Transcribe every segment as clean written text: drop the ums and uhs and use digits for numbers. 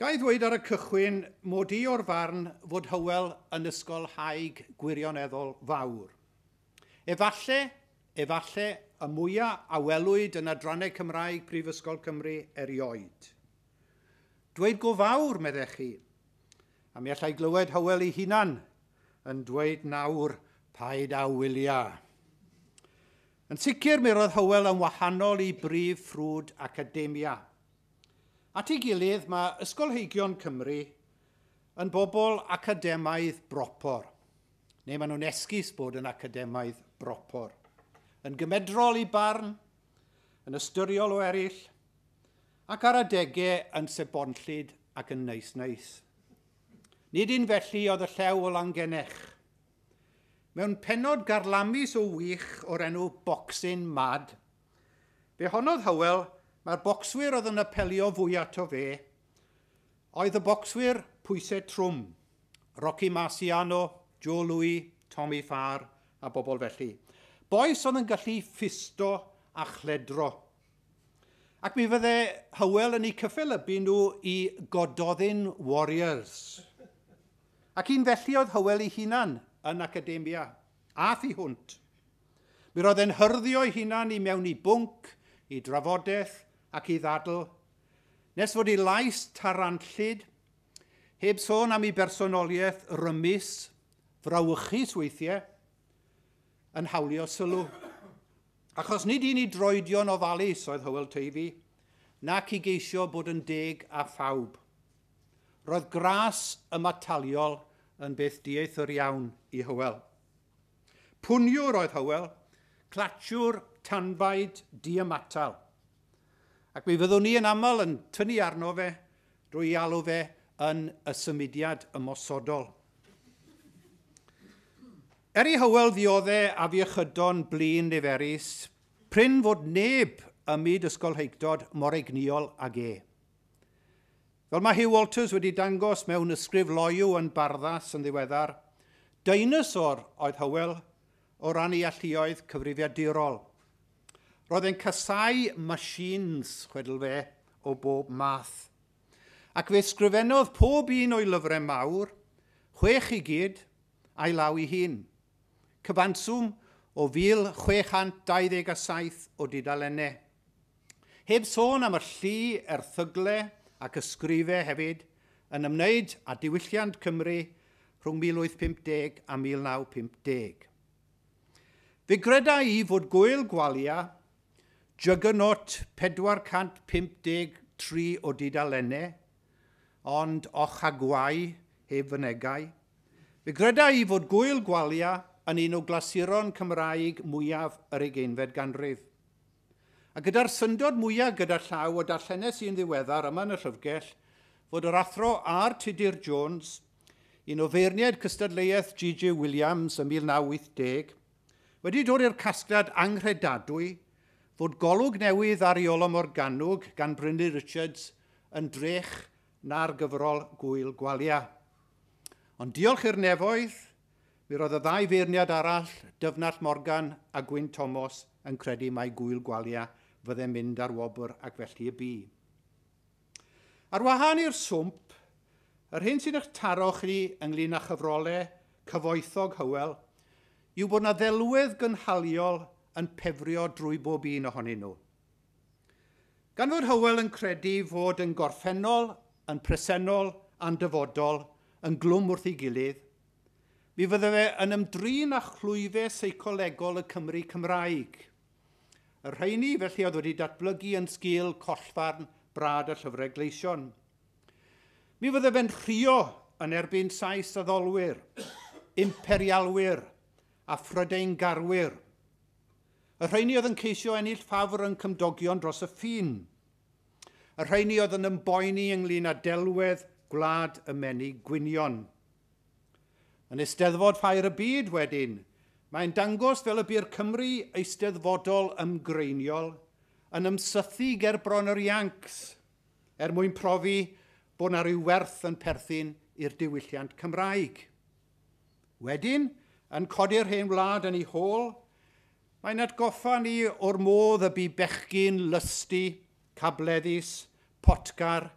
Ga i ddweud ar y cychwyn mod i o'r farn fod Hywel yn ysgolhaig gwirioneddol fawr. Efalle, efalle, y mwya a welwyd yn adrannau Cymraeg Prifysgol Cymru erioed. Dweud go fawr, meddech chi. A mi allai glywed Hywel ei hunan yn dweud nawr, paid â wylia. Yn sicr, mi roedd Hywel yn wahanol i brif ffrwd academia. At ei gilydd, mae ysgolheigion Cymru yn bobl academaidd bropor, neu maen nhw'n esgus bod yn academaidd bropor, yn gymedrol i barn, yn ystyriol o eraill, ac ar adegau yn sebonllyd ac yn neis neis. Nid un felly oedd y llew o Langennech. Mewn pennod garlamus o wych o'r enw Boxing Mad, Fe honnodd Hywel mai'r bocswyr oedd yn apelio fwya ato fe oedd y bocswyr pwysau trwm, Rocky Marciano, Joe Louis, Tommy Farr a bobl felly. Bois oedd yn gallu ffisto a chledro. Ac mi fydde Hywel yn eu cyffelybu nhw i Gododdin Warriors. Ac un felly oedd Hywel ei hunan yn academia, a thu hwnt. Mi roedd e'n hyrddio ei hunan i mewn i bwnc, i drafodaeth ac i ddadl, nes fod ei lais taranllyd, heb sôn am ei bersonoliaeth rymus, frawychus weithiau, yn hawlio sylw. Achos nid un i droedio'n ofalus oedd Hywel Teifi, nac i geisio bod yn deg â phawb. Roedd gras ymataliol yn beth dieithr iawn i Hywel. Pwniwr oedd Hywel, clatsiwr, tanbaid, diymatal. Ac mi fyddwn ni yn aml yn tynnu arno fe drwy ei alw fe yn y symudiad ymosodol. Er i Hywel ddiodde afiechydon blin niferus, prin fod neb ym myd ysgolheictod mor egnïol ag e. Fel mae Huw Walters wedi dangos mewn ysgrif loyw yn Barddas yn ddiweddar, deinosor oedd Hywel o ran ei alluoedd cyfrifiadurol. Roedd e'n casáu machines, chwedl fe, o bob math. Ac fe sgrifennodd pob un o'i lyfrau mawr, chwech i gyd, a'i law ei hun. Cyfanswm o 1,627 o dudalennau. Heb sôn am y llu erthygle ac ysgrife hefyd yn ymwneud â diwylliant Cymru rhwng 1850 a 1950. Fe greda i fod Gŵyl Gwalia, juggernaut 453 o dudalennau, ond och a gwae heb fynegai, fe greda i fod Gŵyl Gwalia yn un o glasuron Cymraeg mwyaf yr ugeinfed ganrif. A gyda'r syndod mwyaf gyda llaw y darllenes i'n ddiweddar yma yn y llyfrgell fod yr Athro R Tudur Jones, un o feirniaid cystadleuaeth GJ Williams ym 1980, wedi dod i'r casgliad anghredadwy fod golwg newydd ar Iolo Morgannwg gan Brynley Richards yn drech na'r gyfrol Gŵyl Gwalia. Ond diolch i'r nefoedd, Mi roedd y ddau feirniad arall, Dyfnallt Morgan a Gwyn Tomos, yn credu mai Gŵyl Gwalia fydde'n mynd â'r wobr ac felly y bu. Ar wahân i'r swmp, yr hyn sy'n eich taro chi ynglŷn â chyfrolau cyfoethog Hywel yw bod 'na ddelwedd gynhaliol yn pefrio drwy bob un ohonyn nhw. Gan fod Hywel yn credu fod yn gorffennol, yn presennol a'n dyfodol yn glwm wrth ei gilydd, Mi fydde fe yn ymdrin â chlwyfe seicolegol y Cymry Cymraeg. Y rheini felly oedd wedi datblygu yn sgil collfarn Brad y Llyfrau Gleision. Mi fydde fe'n rhuo yn erbyn Sais addolwyr, imperialwyr a Phrydeingarwyr. Y rheini oedd yn ceisio ennill ffafr yn cymdogion dros y ffin. Y rheini oedd yn ymboeni ynglyn â delwedd gwlad y menig gwynion. Yn Eisteddfod Ffair y Byd wedyn, mae'n dangos fel y bu'r Cymry eisteddfodol ymgreiniol yn ymsythu ger bron yr Iancs er mwyn profi bod 'na ryw werth yn perthyn i'r diwylliant Cymraeg. Wedyn, yn codi'r hen wlad yn ei hôl, mae'n atgoffa ni o'r modd y bu bechgyn lysti, cableddus, potgar,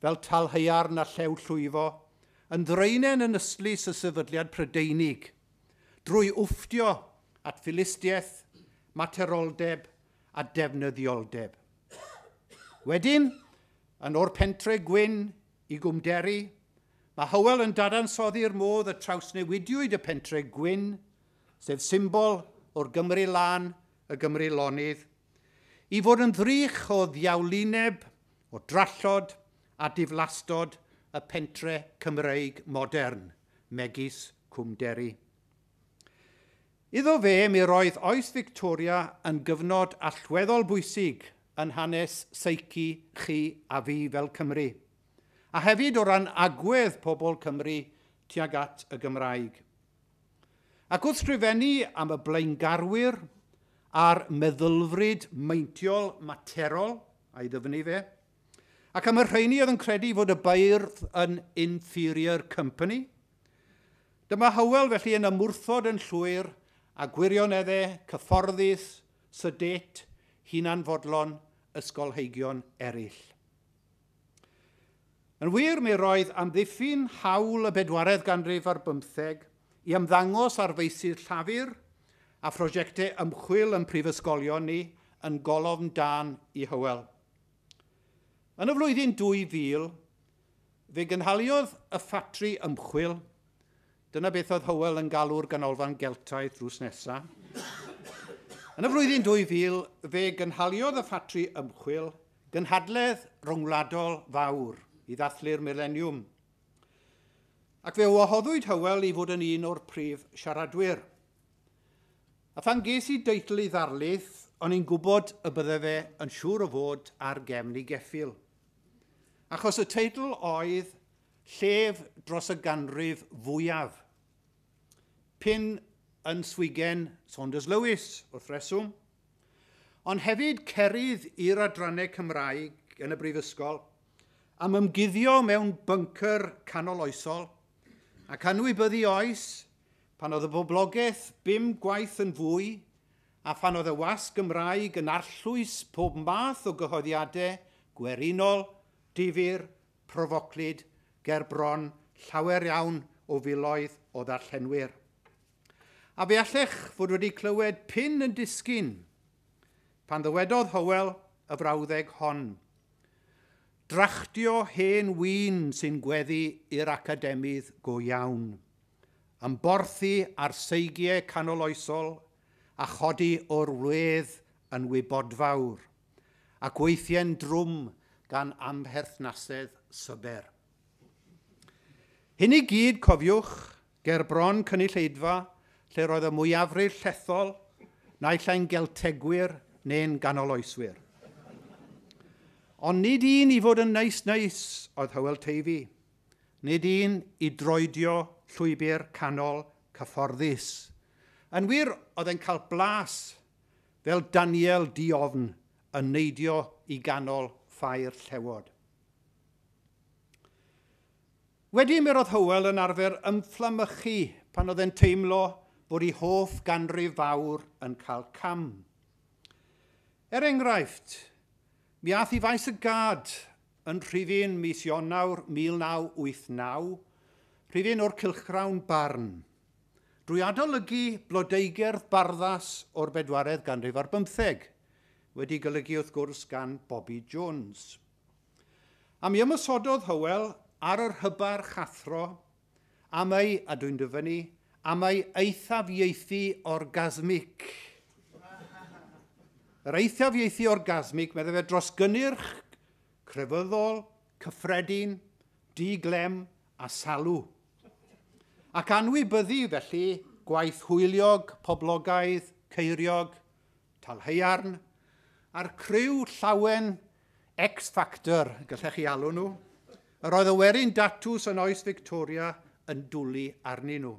fel Talhaiarn a Llew Llwyfo, yn ddraenen yn ystlys y sefydliad Prydeinig, drwy wfftio at Philistiaeth, materoldeb a defnyddioldeb. Wedyn, yn o'r pentre gwyn i Gwmderi, mae Hywel yn dadansoddi'r modd y trawsnewidiwyd y pentre gwyn, sef symbol o'r Gymru lân, y Gymru lonydd, i fod yn ddrych o ddiawlineb, o drallod a diflastod y pentre Cymreig modern, megis Cwmderi. Iddo fe, mi roedd oes Victoria yn gyfnod allweddol bwysig yn hanes seici chi a fi fel Cymru, a hefyd o ran agwedd pobl Cymru tuag at y Gymraeg. Ac wrth sgrifennu am y blaengarwyr a'r meddylfryd meintiol materol, a'i ddyfynnu fe, ac am y rheini oedd yn credu fod y beirdd yn inferior company, dyma Hywel felly yn ymwrthod yn llwyr a gwirioneddau cyfforddus, sedate, hunanfodlon, ysgolheigion eraill. Yn wir, mi roedd amddiffyn hawl y bedwaredd ganrif ar bymtheg i ymddangos ar feysydd llafur a phrosiectau ymchwil yn prifysgolion ni yn golofn dân i Hywel. Yn y flwyddyn 2000, fe gynhaliodd y ffatri ymchwil, dyna beth oedd Hywel yn galw'r ganolfan Geltaidd drws nesaf. Yn y flwyddyn 2000, fe gynhaliodd y ffatri ymchwil gynhadledd ryngwladol fawr i ddathlu'r mileniwm. Ac fe wahoddwyd Hywel i fod yn un o'r prif siaradwyr. A phan ges i deitl i ddarlith, o'n i'n gwybod y bydde fe yn siŵr o fod ar gefn i geffyl. Achos y teitl oedd Llef dros y ganrif fwyaf. Pin yn swigen Saunders Lewis, wrth reswm, ond hefyd cerydd i'r adrannau Cymraeg yn y brifysgol am ymguddio mewn bunker canoloesol ac anwybyddu oes pan oedd y boblogaeth 5 gwaith yn fwy a phan oedd y wasg Gymraeg yn arllwys pob math o gyhoeddiadau gwerinol, difyr, profoclyd, ger bron llawer iawn o filoedd o ddarllenwyr. A fe allech fod wedi clywed pin yn disgyn pan ddywedodd Hywel y frawddeg hon. Drachtio hen win sy'n gweddu i'r academydd go iawn. Ymborthu ar seigiau canoloesol a chodi o'r wledd yn wybodfawr, ac weithiau'n drwm gan amherthnasedd syber. Hyn i gyd, cofiwch, ger bron cynulleidfa, lle roedd y mwyafrif llethol, naill ai'n Geltegwyr neu'n ganoloeswyr. Ond nid un i fod yn neis neis oedd Hywel Teifi. Nid un i droedio llwybr canol cyfforddus. Yn wir, oedd e'n cael blas fel Daniel diofn yn neidio i ganol ffair llewod. Wedyn mi roedd Hywel yn arfer ymfflamychu pan oedd e'n teimlo fod ei hoff ganrif fawr yn cael cam. Er enghraifft, mi ath i faes y gad yn rhifyn mis Ionawr 1989, rhifyn o'r cylchgrawn Barn, drwy adolygu blodeugerdd Barddas o'r bedwaredd ganrif ar bymtheg, wedi golygu wrth gwrs gan Bobi Jones. A mi ymosododd Hywel ar yr hybarch athro am ei, a dwi'n dyfynnu, am ei eithafiaethu orgasmic. Yr eithafiaethu orgasmic, meddai fe, dros gynnyrch crefyddol, cyffredin, diglem a salw. Ac anwybyddu felly gwaith hwyliog, poblogaidd, ceiriog, Talhaiarn, a'r criw llawen X-Factor, gallech chi alw nhw, yr oedd y werin datws yn oes Victoria yn dwlu arnyn nhw.